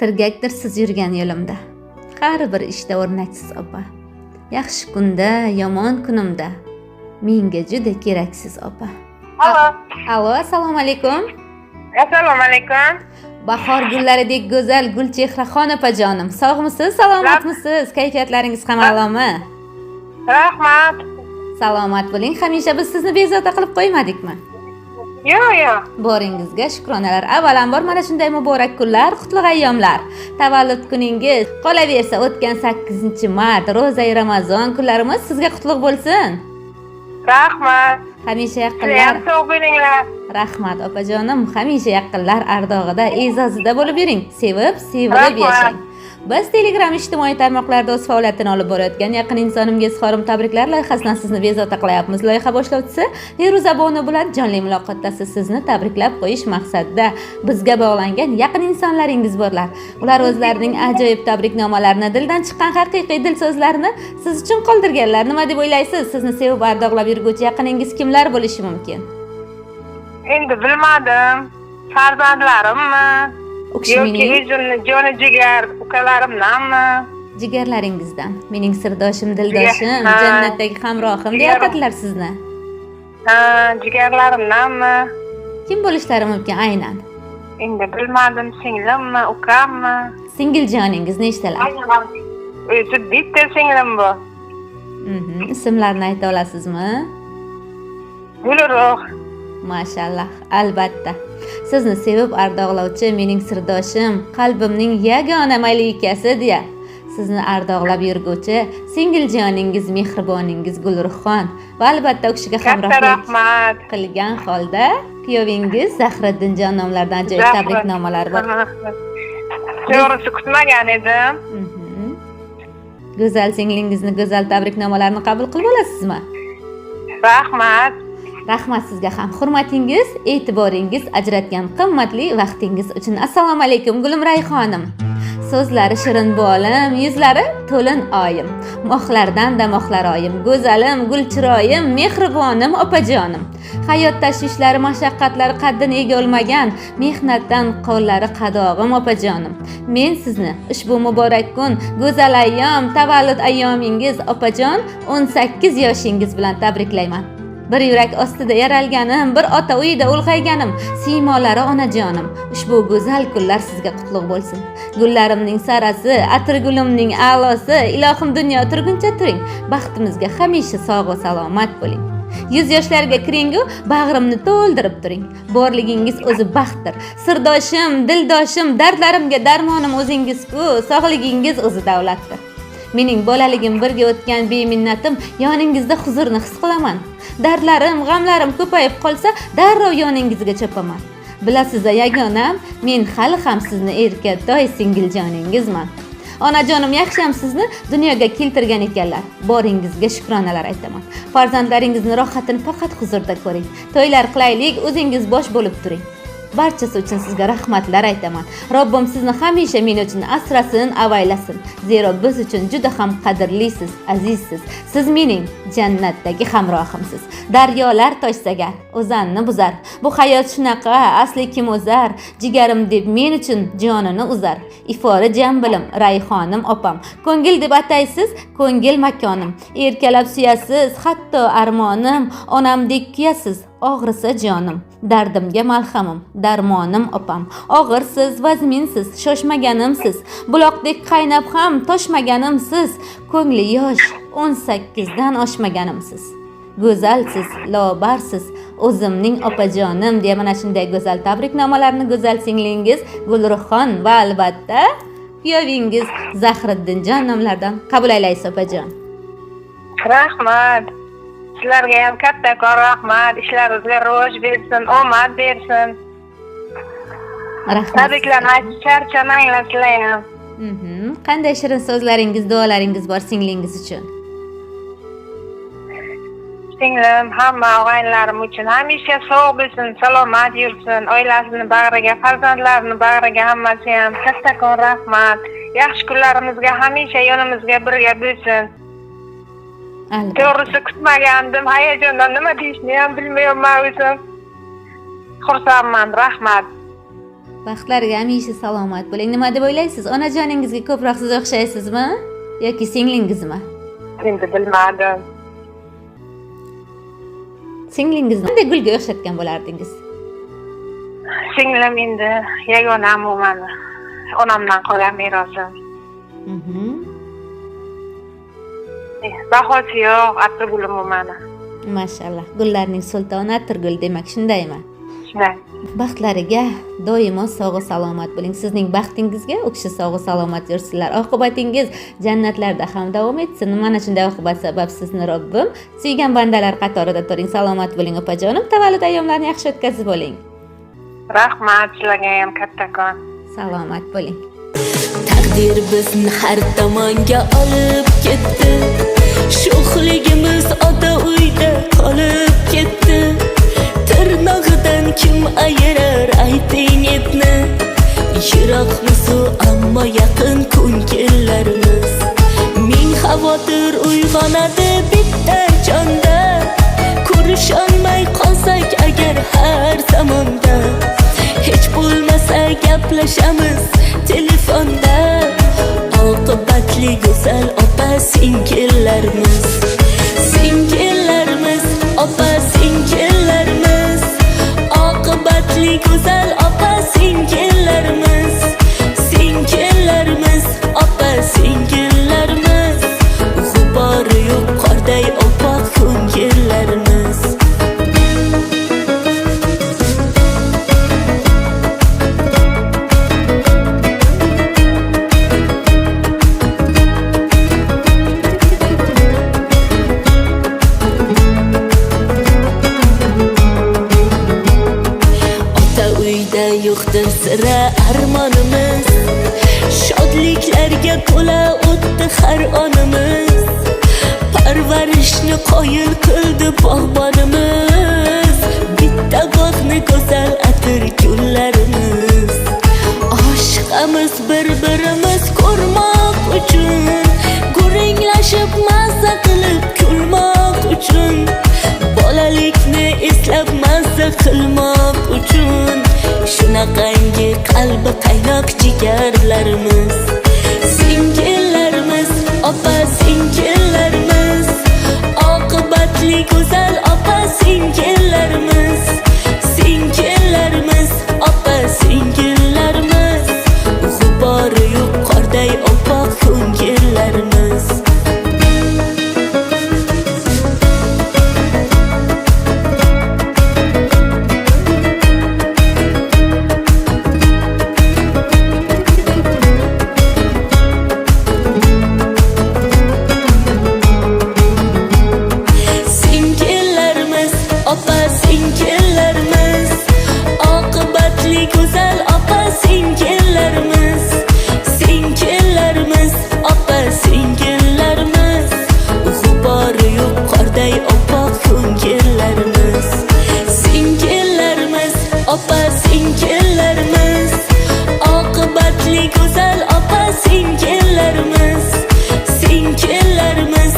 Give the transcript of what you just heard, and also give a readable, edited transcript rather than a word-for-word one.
Tirgakdir siz yurgan yo'limda. Har bir ishda o'rnaksiz, opa. Yaxshi kunda, yomon kunimda menga juda keraksiz, opa. Alo. Alo, assalomu alaykum. Assalomu alaykum. Bahor gullaridek go'zal Gulchehraxon opajonim, sog'misiz, salomatmisiz? Kayfiyatlaringiz ham a'lomi? Rahmat. Salomat bo'ling hamisha. Biz sizni bezovta qilib qo'ymadikmi? Yo'q. Boringizga shukronalar. Avvalambor, mana shunday muborak kunlar, qutlug' ayyomlar, tavallud kuningiz, qolaversa o'tgan 8-mart, ro'zai Ramazon kunlarimiz sizga qutlug' bo'lsin. Rahmat. Hamisha Sizlar yaqinlar ham sog' bo'linglar. Rahmat, opajonim. Hamisha yaqinlar ardog'ida, e'zozida bo'lib yuring, sevib sevilib Rahmat. yashang. Biz Telegram ijtimoiy tarmoqlarida o'z faoliyatini olib borayotgan "Yaqin insonimga izhorim tabriklar" loyihasidan sizni bezovta qilayapmiz. Loyiha boshlovchisi Feruza Bonu bilan jonli muloqotdasiz. Sizni tabriklab qo'yish maqsadida bizga bog'langan yaqin insonlaringiz borlar. Ular o'zlarining ajoyib tabriknomalarini, dildan chiqqan haqiqiy dil so'zlarini siz uchun qoldirganlar. Nima deb o'ylaysiz, sizni sevib ardoqlab yurguvchi yaqiningiz kimlar bo'lishi mumkin? Endi bilmadim. Farzandlarimmi? U kishi Yoki mening o'zimni joni jigar ukalarimdanmi? Jigarlaringizdan. "Mening sirdoshim, dildoshim, Ha. jannatdagi hamrohim" deya Jigarim. atadilar sizni. Ha, jigarlarimdanmi? Kim bo'lishlari mumkin aynan? Endi bilmadim, singlimmi, ukammi? Singiljoningiz nechtalar? O'zi bitta singlim bor. Ismlarini ayta olasizmi? Gulruh. Mashalloh. Albatta, sizni sevib ardoqlovchi, "Mening sirdoshim, qalbimning yagona malikasi" deya sizni ardoqlab yurguvchi singiljoningiz, mehriboningiz Gulruhxon va albatta u kishiga Katta hamrohlik rahmat. qilgan holda kuyovingiz Zahriddinjon nomlaridan ajoyib Zahra. tabriknomalar bor. To'g'risi, kutmagan edim. Go'zal singlingizni go'zal tabriknomalarini qabul qilib olasizmi? Rahmat. Rahmat sizga ham, hurmatingiz, e'tiboringiz, ajratgan qimmatli vaqtingiz uchun. Assalomu alaykum, gulim Rayhonim, so'zlari shirin bolim, yuzlari to'lin oyim, moxlardan-da moxlar oyim, go'zalim, gulchiroyim, mehribonim, opajonim. Hayot tashvishlari, mashaqqatlari qaddini egolmagan, mehnatdan qo'llari qadog'im, opajonim, men sizni ushbu muborak kun, go'zal ayyom, tavallud ayyomingiz, opajon, 18 yoshingiz bilan tabriklayman. Bir yurak ostida yaralganim, bir ota uyida ulg'ayganim, siymolari onajonim, ushbu go'zal kunlar sizga qutlug' bo'lsin. Gullarimning sarasi, atirgulimning a'losi, ilohim, dunyo turguncha turing, baxtimizga hamisha sog' va salomat bo'ling. 100 yoshlarga kiringu, bag'rimni to'ldirib turing. Borligingiz o'zi baxtdir. Sirdoshim, dildoshim, dardlarimga darmonim o'zingiz-ku, sog'ligingiz o'zi davlatdir. Mening bolaligim birga o'tgan beminnatim, yoningizda huzurni his qilaman. Dardlarim, g'amlarim ko'payib qolsa, darrov yoningizga chopaman. Bilasiz, yagonam, men hali ham sizni erkatoy singiljoningizman. Onajonim, yaxshiyam sizni dunyoga keltirgan ekanlar, boringizga shukronalar aytaman. Farzandlaringizni rohatini faqat huzurda ko'ring. To'ylar qilaylik, o'zingiz bosh bo'lib turing. Barchasi uchun sizga rahmatlar aytaman. Robbim sizni hamisha men uchun asrasin, avaylasin, zero biz uchun juda ham qadrlisiz, azizsiz. Siz mening jannatdagi hamrohimsiz. Daryolar toshsa agar, o'zanni buzar, bu hayot shunaqa, asli kim o'zar, jigarim deb men uchun jonini uzar, ifori jambilim, Rayhonim opam. Ko'ngil deb ataysiz, ko'ngil makonim, erkalab suyasiz, hatto armonim, onamdek kuyasiz og'risa jonim, dardimga malhamim, darmonim, opam. Og'irsiz, vazminsiz, shoshmaganimsiz, buloqdek qaynab ham toshmaganimsiz, ko'ngli yosh 18dan oshmaganimsiz. Go'zalsiz, lobarsiz, o'zimning opajonim, deya mana shunday go'zal tabriknomalarni go'zal singlingiz Gulruhxon va albatta kuyovingiz Zahriddinjon nomlaridan qabul aylaysiz, opajon. Rahmat. Sizlarga ham kattakon rahmat. Ishlaringizga rivoj bersin, omad bersin. Rahmat. Tabriklarni aytib charchamanglar sizlar ham. Qanday shirin so'zlaringiz, duolaringiz bor singlingiz uchun? Singlim, hamma og'aynilarim uchun hamisha sog' bo'lsin, salomat yursin, oilasini bag'riga, farzandlarini bag'riga hammasi ham. Kattakon rahmat. Yaxshi kunlarimizga hamisha yonimizga birga bo'lsin. Albatta. To'g'risi, kutmagandim, hayajondan nima deyishni ham bilmayapman o'zim. Xursandman, rahmat. Baxtlarga hamisha salomat bo'ling. Nima deb o'ylaysiz? Onajoningizga ko'proq siz o'xshaysizmi yoki singlingizmi? Endi bilmadim. Singlingizni qanday gulga o'xshatgan bo'lardingiz? Singlim endi yagonam u mani. Onamdan qolgan merosim. Bahosi yo'q, atirgulim u mani. Mashallah, gullarning sultoni atirgul demak, shundaymi? Shunday. Baxtlariga doimo sog' salomat bo'ling. Sizning baxtingizga u kishi sog' salomat yursinlar. Oqibatingiz jannatlarda ham davom etsin. Mana shunday oqibat sabab sizni Robbim suygan bandalar qatorida turing. Salomat bo'ling opajonim. Tavallud ayyomlarini yaxshi o'tkazib oling. Rahmat sizlarga ham kattakon. Salomat bo'ling. Taqdir bizni har tomonga olib ketdi. Sho'xligimiz ota uyda qolib ketdi. Tirnog'idan kim ayirar ayting etni. Yiroqmiz u ammo yaqin ko'ngillarimiz. Ming xavotir uyg'onadi bitta jonda. Ko'risholmay qolsak agar har zamonda. Hech bo'lmasa gaplashamiz telefonda. Oqibatli go'zal opa singillarimiz. Singillarimiz, opa singillarimiz. Oqibatli go'zal opa singillarimiz. Singillarimiz, opa singillarimiz. G'ubori yo'q qorday oppoq ko'ngillarimiz. Ota uyda yo'qdir sira armonimiz. Shodliklarga to'la o'tdi har onimiz. Parvarishni qoyil qildi bog'bonimiz. Bitta bog'ni go'zal atir gullarimiz. Oshiqamiz bir-birimiz ko'rmoq uchun. Gurringlashib mazza qilib kulmoq uchun. Bolalikni eslab mazza qilmoq uchun. Shunaqangi qalbi qaynoq jigarlarimiz. Singillarimiz, opa singillarimiz. Oqibatli go'zal opa singillarimiz. Singillarimiz, opa singillarimiz. G'ubori yo'q qorday oppoq ko'ngillarimiz. Singillarimiz, opa singillarimiz. Oqibatli go'zal opa singillarimiz. Singillarimiz, opa singillarimiz. G'ubori yo'q qorday oppoq ko'ngillarimiz. Singillarimiz, opa singillarimiz. Oqibatli go'zal opa singillarimiz. Singillarimiz,